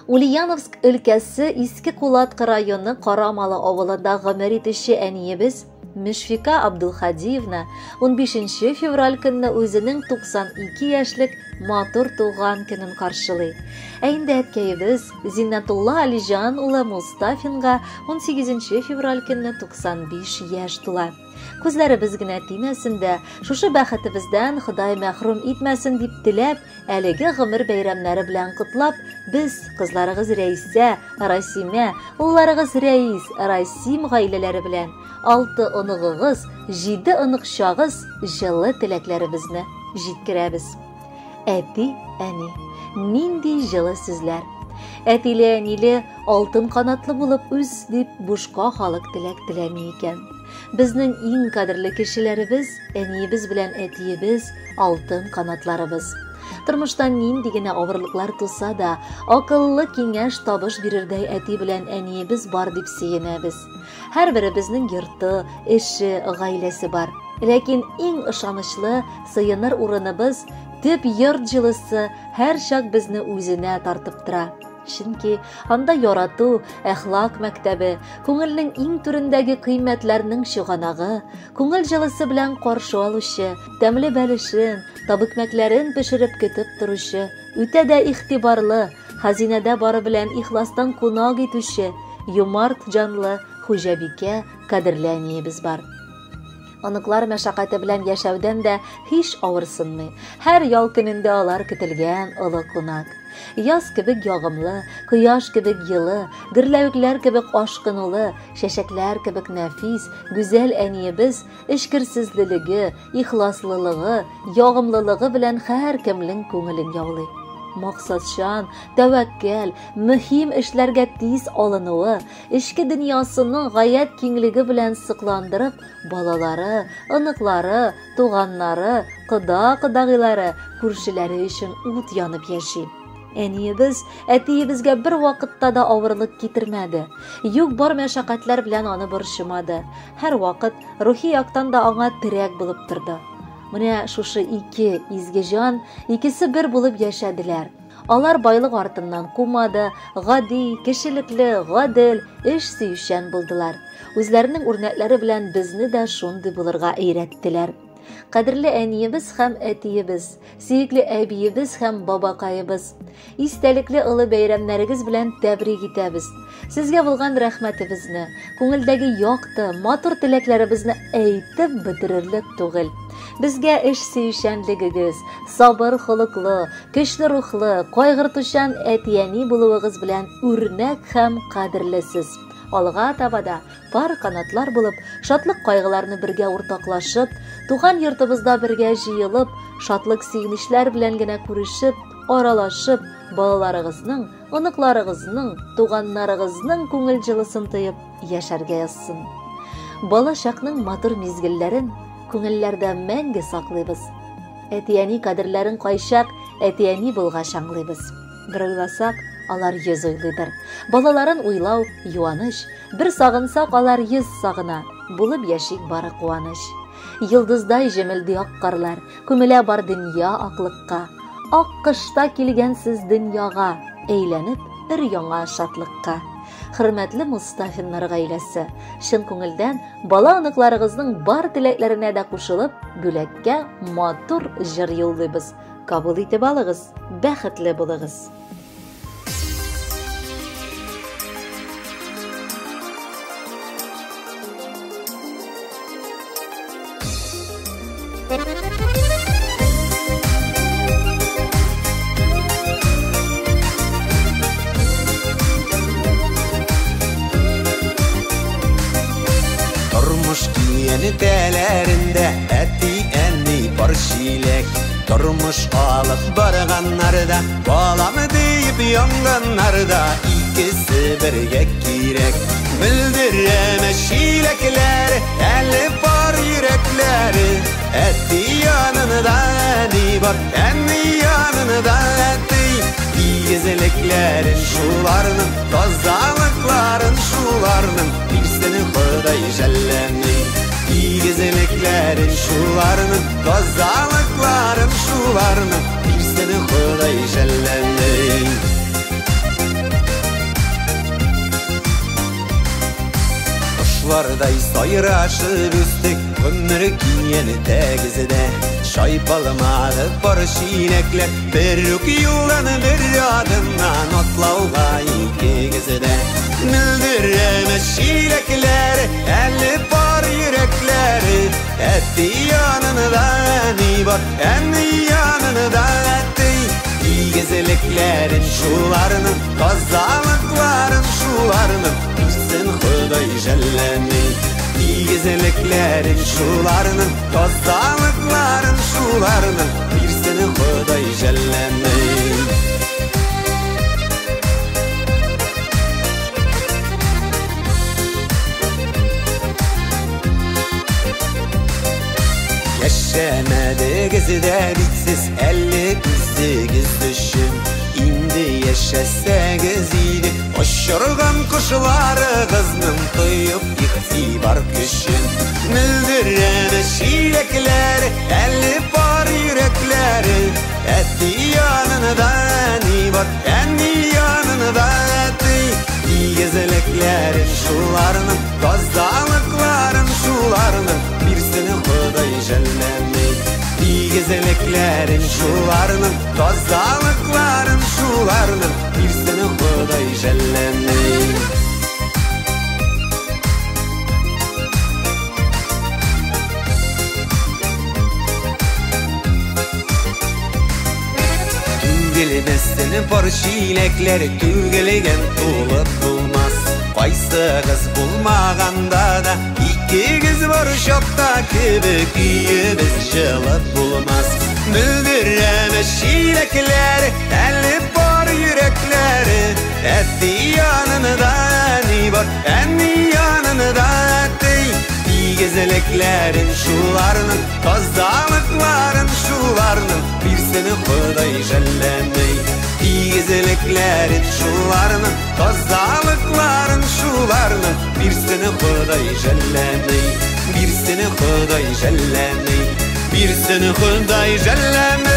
Ульяновск өлкәсе Иске Кулаткы районы Карамалы авылында гомер итүче әниебез Мөшфика Абдулхадиевна 15 февраль көнне үзенең 92 яшьлек матур туган көнен каршылый. Ә инде әткәебез Зиннәтулла Алиҗан улы Мустафинга 18 февраль көнне 95 яшь тула. Күзләребез генә тимәсен дә, шушы бәхетебездән Ходай мәхрүм итмәсен дип теләп, әлеге гомер бәйрәмнәре белән котлап, без, кызларыгыз Рәйсә, Расимә, улларыгыз Рәис, Расим гаиләләре белән, алты оныгыгыз, җиде оныкчагыз җылы теләкләребезне җиткерәбез. Әти, әни, нинди җылы сүзләр. Әтиле-әниле алтын канатлы булып үс дип бушка халык теләк теләми икән. Безнең иң кадерле кешеләребез, әниебез белән әтиебез, алтын канатларыбыз. Тормышта нинди генә авырлыклар туса да, акыллы киңәш табыш бирердәй әти белән әниебез бар дип сөенәбез. Һәрберебезнең йорты, эше, гаиләсе бар. Ләкин иң ышанычлы сыеныр урыныбыз, төп йорт җылысы һәрчак безне үзенә тартып тора. Чөнки анда ярату, әхлак мәктәбе, күңелнең иң түрендәге кыйммәтләрнең чыганагы, күңел җылысы белән каршы алучы, тәмле бәлешен, табыкмәкләрен пешереп көтеп торучы, үтә дә игътибарлы, хәзинәдә бары белән ихластан кунак итүче, юмарт җанлы хуҗабикә, кадерле әниебез бар. Оныклар мәшәкате белән яшәүдән дә һич авырсынмый. Һәр ял көнендә алар көтелгән олы кунак. Яз кебек ягымлы, кояш кебек елы, гөрләвекләр кебек ашкынулы, чәчәкләр кебек нәфис, гүзәл әниебез эчкерсезлелеге, ихласлылыгы, ягымлылыгы белән һәркемнең күңелен яулый. Максатчан, тәвәккәл, мөһим эшләргә тиз алынуы, эчке дөньясының гаять киңлеге белән сокландырып, балалары, оныклары, туганнары, кода-кодагыйлары, күршеләре өчен ут янып яши. Әниебез әтиебезгә бер вакытта да авырлык китермәде. Юк бар мәшәкатьләр белән аны борчымады. Һәр вакыт рухи яктан да аңа терәк булып торды. Менә шушы ике изге җан икесе бер булып яшәделәр. Алар байлык артыннан кумады, гади, кешелекле, гадел, эш сөючән булдылар. Үзләренең үрнәкләре белән безне дә шундый булырга өйрәттеләр. Кадерле әниебез һәм әтиебез, сөекле әбиебез һәм бабакаебыз, истәлекле олы бәйрәмнәрегез белән тәбрик итәбез. Сезгә булган рәхмәтебезне, күңелдәге якты, матур теләкләребезне әйтеп бетерерлек түгел. Безгә эш сөючәнлегегез, сабыр холыклы, көчле рухлы, кайгыртучан әти-әни булуыгыз белән үрнәк һәм кадерлесез. Алга таба да пар канатлар булып, шатлык кайгыларны бергә уртаклашып, туган йортыбызда бергә җыелып, шатлык сөенечләр белән генә күрешеп, аралашып, балаларыгызның, оныкларыгызның, туганнарыгызның күңел җылысын тоеп яшәргә язсын. Бала чакның матур мизгелләрен күңелләрдә мәңге саклыйбыз. Әти-әни кадерләрен кайчак әти-әни булгач аңлыйбыз. Бер уйласак, алар йөз уйлыйдыр. Балаларын уйлау юаныч, бер сагынсак, алар йөз сагына. Булып яшик бары куаныч. Йолдыздай җемелди ак карлар, күмелә бар дөнья аклыкка. Ак кышта килгәнсез дөньяга, әйләнеп өр-яңа шатлыкка. Хөрмәтле Мустафиннар гаиләсе, чын күңелдән бала оныкларыгызның бар теләкләренә дә кушылып, бүләккә матур җыр юллыйбыз. Кабул итеп алыгыз, бәхетле булыгыз. Тормыш киңәнтәләрендә әти-әни бар чиләк. Тормыш алып барганнарда, балам диеп янганнарда икесе бергә кирәк. Мөлдерәмә чиләкләр, әле бар йөрәкләре. Әти янында әни бар, әни янында әти. Игезлекләрен шуларның, тазалыкларын шуларның, бирсен Ходай жәлләми. Игезлекләрен шуларның, тазалыкларын шуларның, бирсен Ходай жәлләми. Кошлардай сайрашып үстек, гомер киянтәгездә. Чайпалмады пар чиләкләр, бер үк юлдан бер адымнан атлауга икегездә. Мөлдерәмә чиләкләр, әле пар йөрәкләре. Әти янында әни бар, әни янында әти. Игезлекләрен шуларның, тазалыкларын шуларның, бирсен Ходай жәлләми. Игезлекләрен шуларның, тазалыкларын шуларның, бирсен Ходай жәлләми. Яшәмәдегез дә бит сез әле үзегез өчен. Инде яшәсәгез иде, очырган кошларыгызның тоеп игътибар көчен. Мөлдерәмә чиләкләр, әле пар йөрәкләре. Әти янында әни бар, әни янында әти. Игезлекләрен шуларның, тазалыкларын шуларның, бирсен Ходай жәлләми. Игезлекләрен шуларның, тазалыкларын шуларның, бирсен Ходай жәлләми. Түгелмәсен пар чиләкләр, түгелгән тулып булмас. Кайсыгыз булмаганда да, икегез бар чакта кебек өебез җылып булмас. Мөлдерәмә чиләкләр, әле пар йөрәкләре. Әти янында әни бар, әни янында әти. Игезлекләрен шуларның, тазалыкларын шуларның, бирсен Ходай жәлләми. Игезлекләрен шуларның, тазалыкларын шуларның, бирсен Ходай жәлләми. Бирсен Ходай жәлләми. Бирсен Ходай жәлләми.